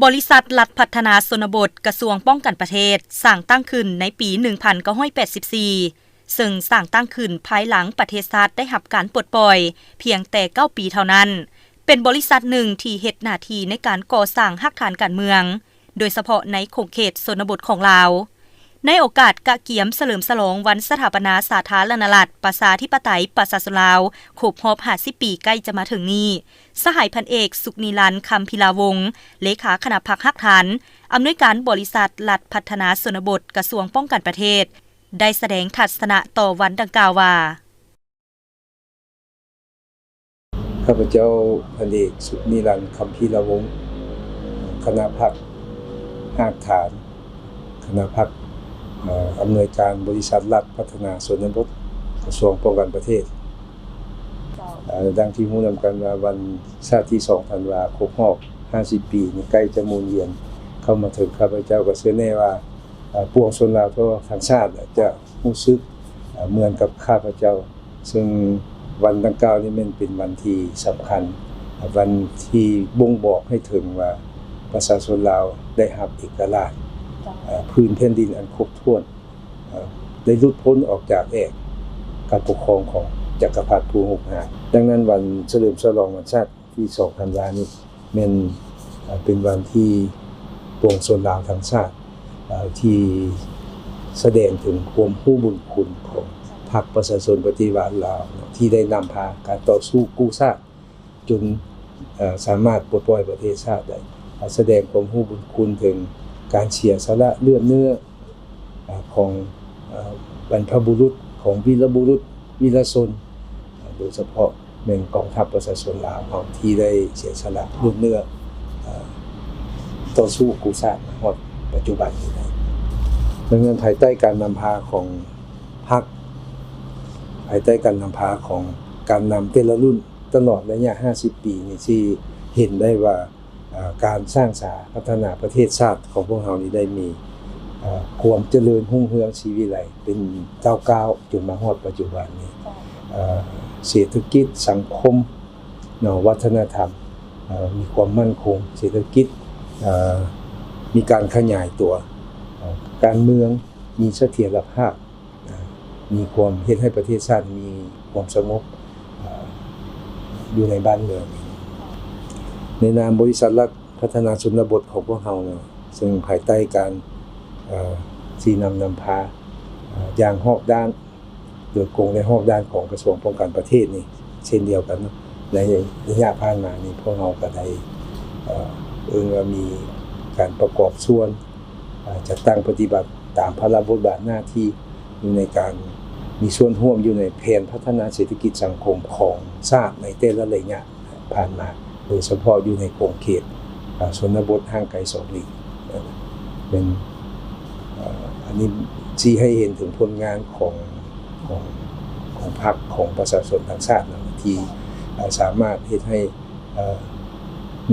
ບໍລິສັດລັດພັດທະນາຊົນນະບົດ ກະຊວງປ້ອງກັນປະເທດ ສ້າງຕັ້ງຂຶ້ນໃນປີໜຶ່ງພັນເກົ້າຮ້ອຍແປດສິບສີ່ ເຊິ່ງສ້າງຕັ້ງຂຶ້ນພາຍຫຼັງປະເທດຊາດໄດ້ຮັບການປົດປ່ອຍພຽງແຕ່ເກົ້າປີເທົ່ານັ້ນ, ເປັນບໍລິສັດໜຶ່ງທີ່ເຮັດໜ້າທີ່ໃນການກໍ່ສ້າງຮາກຖານການເມືອງ, ໂດຍສະເພາະໃນຂົງເຂດຊົນນະບົດຂອງລາວ. ໃນໂອກາດກະກຽມສະເຫຼີມສະຫຼອງວັນສະຖາປະນາສາທາລະນະລັດ ປະຊາທິປະໄຕ ປະຊາຊົນລາວ ຄົບຮອບຫ້າສິບປີໃກ້ຈະມາເຖິງນີ້, ສະຫາຍພັນເອກ ສຸກນິລັນ ຄຳພິລາວົງ ເລຂາຄະນະພັກຮາກຖານ ອຳນວຍການບໍລິສັດລັດພັດທະນາຊົນນະບົດ ກະຊວງປ້ອງກັນປະເທດ ໄດ້ສະແດງທັດສະນະຕໍ່ວັນດັ່ງກ່າວວ່າ. ຂ້າພະເຈົ້າ ພັນເອກ ສຸກນິລັນ ຄຳພິລາວົງ ຄະນະພັກຮາກຖານ ຄະນະພັກ ເອີ ອຳນວຍການບໍລິສັດລັດພັດທະນາຊົນນະບົດ ກະຊວງປ້ອງກັນປະເທດ. ເອີ ດັ່ງທີ່ຮູ້ນຳກັນວ່າ ວັນຊາດທີສອງທັນວາ ຄົບຮອບຫ້າສິບປີນີ້ໃກ້ຈະໝູນວຽນເຂົ້າມາເຖິງ. ຂ້າພະເຈົ້າກໍເຊື່ອແນ່ວ່າ ເອີ ປວງຊົນລາວທົ່ວທັງຊາດຈະຮູ້ສຶກ ເອີ ເໝືອນກັບຂ້າພະເຈົ້າ ເຊິ່ງວັນດັ່ງກ່າວນີ້ແມ່ນເປັນວັນທີ່ສຳຄັນ, ວັນທີ່ບົ່ງບອກໃຫ້ເຖິງວ່າປະຊາຊົນລາວໄດ້ຮັບເອກະລາດ, ເອີ ພື້ນແຜ່ນດິນອັນຄົບຖ້ວນ, ເອີ ໄດ້ຫຼຸດພົ້ນອອກຈາກແອກການປົກຄອງຂອງຈັກກະພັດຜູ້ຮຸກຮານ. ດັ່ງນັ້ນ ວັນສະເຫຼີມສະຫຼອງວັນຊາດທີສອງທັນວານີ້ ແມ່ນ ເອີ ເປັນວັນທີ່ປວງຊົນລາວທັງຊາດ ເອີ ທີ່ສະແດງເຖິງຄວາມຮູ້ບຸນຄຸນຂອງພັກປະຊາຊົນປະຕິວັດລາວເນາະ ທີ່ໄດ້ນຳພາການຕໍ່ສູ້ກູ້ຊາດຈົນ ເອີ ສາມາດປົດປ່ອຍປະເທດຊາດໄດ້, ສະແດງຄວາມຮູ້ບຸນຄຸນເຖິງການເສຍສະຫຼະເລືອດເນື້ອ ເອີ ຂອງ ເອີ ບັນພະບຸລຸດ ຂອງວີລະບຸລຸດ ວີລະຊົນ ເອີ ໂດຍສະເພາະ ແມ່ນກອງທັບປະຊາຊົນລາວເຮົາທີ່ໄດ້ເສຍສະຫຼະເລືອດເນື້ອ ເອີ ຕໍ່ສູ້ກູ້ຊາດມາຮອດປັດຈຸບັນນີ້ໄດ້. ດັ່ງນັ້ນ ພາຍໃຕ້ການນຳພາຂອງພັກ, ພາຍໃຕ້ການນຳພາຂອງການນຳແຕ່ລະລຸ້ນ ຕະຫຼອດໄລຍະຫ້າສິບປີນີ້ ຊິເຫັນໄດ້ວ່າ ເອີ ການສ້າງສາພັດທະນາປະເທດຊາດຂອງພວກເຮົານີ້ໄດ້ມີ ເອີ ຄວາມຈະເລີນຮຸ່ງເຮືອງສີວິໄລ ເປັນກ້າວໆ ຈົນມາຮອດປັດຈຸບັນນີ້. ເອີ ເສດຖະກິດ, ສັງຄົມເນາະ, ວັດທະນະທຳ ເອີ ມີຄວາມໝັ້ນຄົງ, ເສດຖະກິດ ເອີ ມີການຂະຫຍາຍຕົວ, ເອີ ການເມືອງມີສະຖຽນລະພາບ, ເອີ ມີຄວາມເຮັດໃຫ້ປະເທດຊາດມີຄວາມສະຫງົບ ເອີ ຢູ່ໃນບ້ານເມືອງ. ໃນນາມບໍລິສັດລັດພັດທະນາຊົນນະບົດຂອງພວກເຮົາເນາະ, ເຊິ່ງພາຍໃຕ້ການ ເອີ ຊີ້ນຳນຳພາ ເອີ ຢ່າງຮອບດ້ານ ໂດຍກົງ ແລະ ຮອບດ້ານຂອງກະຊວງປ້ອງກັນປະເທດນີ້ເຊັ່ນດຽວກັນເນາະ, ໃນໄລຍະຜ່ານມານີ້ ພວກເຮົາກໍໄດ້ ເອີ ເອີ້ນວ່າມີການປະກອບສ່ວນ ເອີ ຈັດຕັ້ງປະຕິບັດຕາມພາລະບົດບາດໜ້າທີ່ ຢູ່ໃນການມີສ່ວນຮ່ວມຢູ່ໃນແຜນພັດທະນາເສດຖະກິດສັງຄົມຂອງຊາດໃນແຕ່ລະໄລຍະຜ່ານມາ, ໂດຍສະເພາະຢູ່ໃນຂົງເຂດ ເອີ ຊົນນະບົດຫ່າງໄກສອກຫຼີກ. ເອີ ເປັນ ເອີ ອັນນີ້ຊີ້ໃຫ້ເຫັນເຖິງຜົນງານຂອງ ຂອງ ຂອງພັກ ຂອງປະຊາຊົນທັງຊາດເນາະ ທີ່ ເອີ ສາມາດເຮັດໃຫ້ ເອີ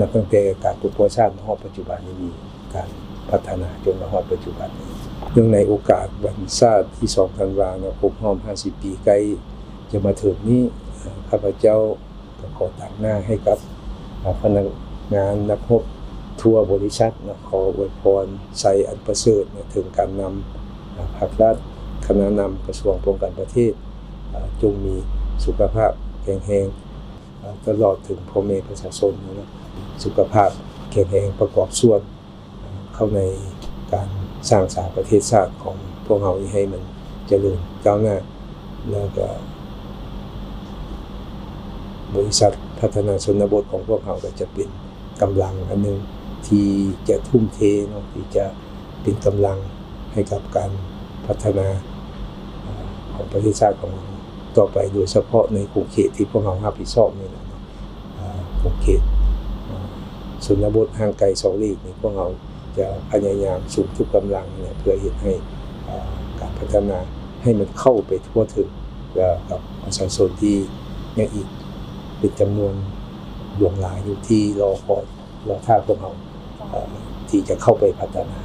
ນັບຕັ້ງແຕ່ການປົກປ້ອງຊາດມາຮອດປັດຈຸບັນນີ້ ມີການພັດທະນາຈົນມາຮອດປັດຈຸບັນນີ້. ເນື່ອງໃນໂອກາດວັນຊາດທີສອງທັນວາເນາະ ຄົບຮອບຫ້າສິບປີໃກ້ຈະມາເຖິງນີ້, ເອີ ຂ້າພະເຈົ້າກໍຂໍຕາງໜ້າໃຫ້ກັບ ເອີ ພະນັກງານນັກຮົບທົ່ວບໍລິສັດເນາະ ຂໍອວຍພອນໄຊອັນປະເສີດເນາະ ເຖິງການນຳ ເອີ ພັກລັດ ຄະນະນຳກະຊວງປ້ອງກັນປະເທດ ເອີ ຈົ່ງມີສຸຂະພາບແຂງແຮງ ເອີ ຕະຫຼອດເຖິງພໍ່ແມ່ປະຊາຊົນເນາະ ສຸຂະພາບແຂງແຮງ ປະກອບສ່ວນ ເອີ ເຂົ້າໃນການສ້າງສາປະເທດຊາດຂອງພວກເຮົານີ້ໃຫ້ມັນຈະເລີນກ້າວໜ້າ, ແລ້ວກໍບໍລິສັດພັດທະນາຊົນນະບົດຂອງພວກເຮົາກໍຈະເປັນກຳລັງອັນໜຶ່ງທີ່ຈະທຸ່ມເທເນາະ ທີ່ຈະ ເປັນກຳລັງໃຫ້ກັບການພັດທະນາ ເອີ ຂອງປະເທດຊາດຂອງເຮົາຕໍ່ໄປ, ໂດຍສະເພາະໃນຂົງເຂດທີ່ພວກເຮົາຮັບຜິດຊອບນີ້ແຫຼະເນາະ, ເອີ ຂົງເຂດ ເອີ ຊົນນະບົດຫ່າງໄກສອກຫຼີກນີ້ ພວກເຮົາຈະພະຍາຍາມສຸມທຸກກຳລັງແຫຼະ ເພື່ອເຮັດໃຫ້ ເອີ ການພັດທະນາໃຫ້ມັນເຂົ້າໄປທົ່ວເຖິງ ເອີ ກັບປະຊາຊົນທີ່ຍັງອີກເປັນຈຳນວນຫຼວງຫຼາຍຢູ່ທີ່ລໍຄອຍ ລໍຖ້າພວກເຮົາ ເອີ ທີ່ຈະເຂົ້າໄປພັດທະນາ